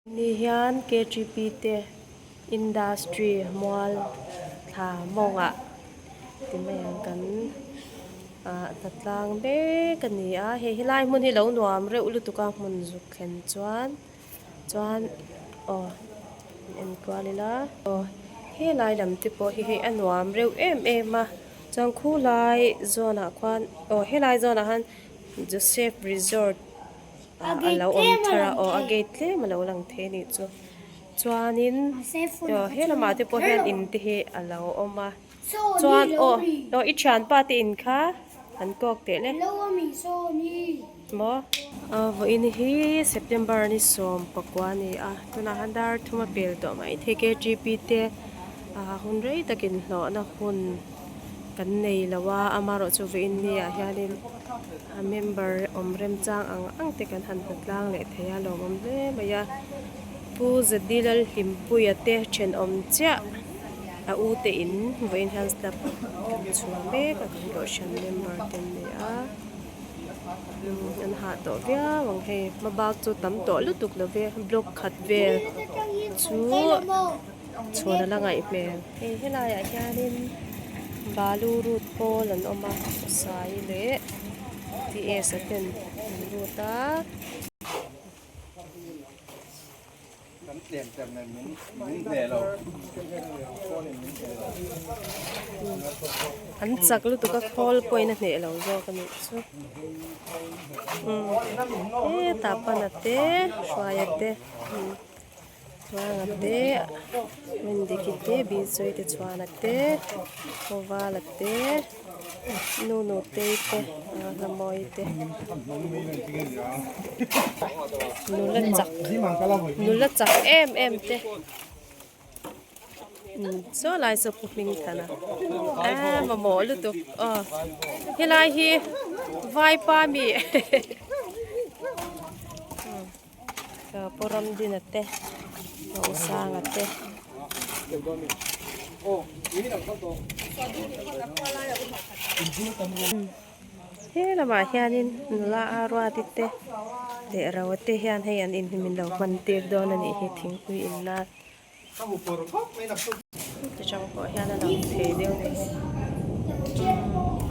Ni hian KTP te industry mual thla mawngah ti mai ang kan ah hnatlang mek a ni a hei helai hmun hi lo nuam reuh lutuk a hmun zuk thlen chuan chuan aw enkual ila aw helai lam te pawh hi hei a nuam reuh em em a chuan khulai zawn ah khuan aw helai zawn ah han Joseph resort ah a lo awm thar a aw a gate tlem a lo lang thei a nih chu chuanin aw he lamah te pawh hian in te hi a lo awm a chuan aw aw i thianpa te in kha an kawk teh le maw aw vawiin hi September ni 19 a ni a tunah hian dar thum a pel tawh maithei K T P te ah hun rei takin hlawhna hun. Kan nei lo a, amaherawhchu vawiin ni ah hianin a member awm remchang ang ang te kan han hmu tlang leh thei a lawmawm hle mai a. Pu Zadi Lalhlimpuia te thenawm chiah a u te in vawiin hian slab kan chhung mek a kan kohhran member te an ni a an hah tawh viau ang hei hmabak chu tam tawh lutuk lo ve block khat vel chu. Chhuan a la ngaih hmel. Hei helaiah hianin balu rut pawl an awm a sai leh TS a ten an rut a. An chak lutuk a khawl pawhin a hneh lo zawk a nih chu. Hetah pana te hruaia te. Chuanga te Rindiki te Bijoy te Chhuana te Kovala te Nunutei te Hlamawi te nula chak nula chak em em te saw lai saw pu hming thana a mamawh lutuk aw helai hi vaipa mi. Pu Ramdina te Rosanga te. He lamah hianin nula a ruati te leh ro te hian hei an inhnim in lo hman tir dawn a nih hi thingpui in nan. Ti chang pawh hian a lang thei deuh a ni.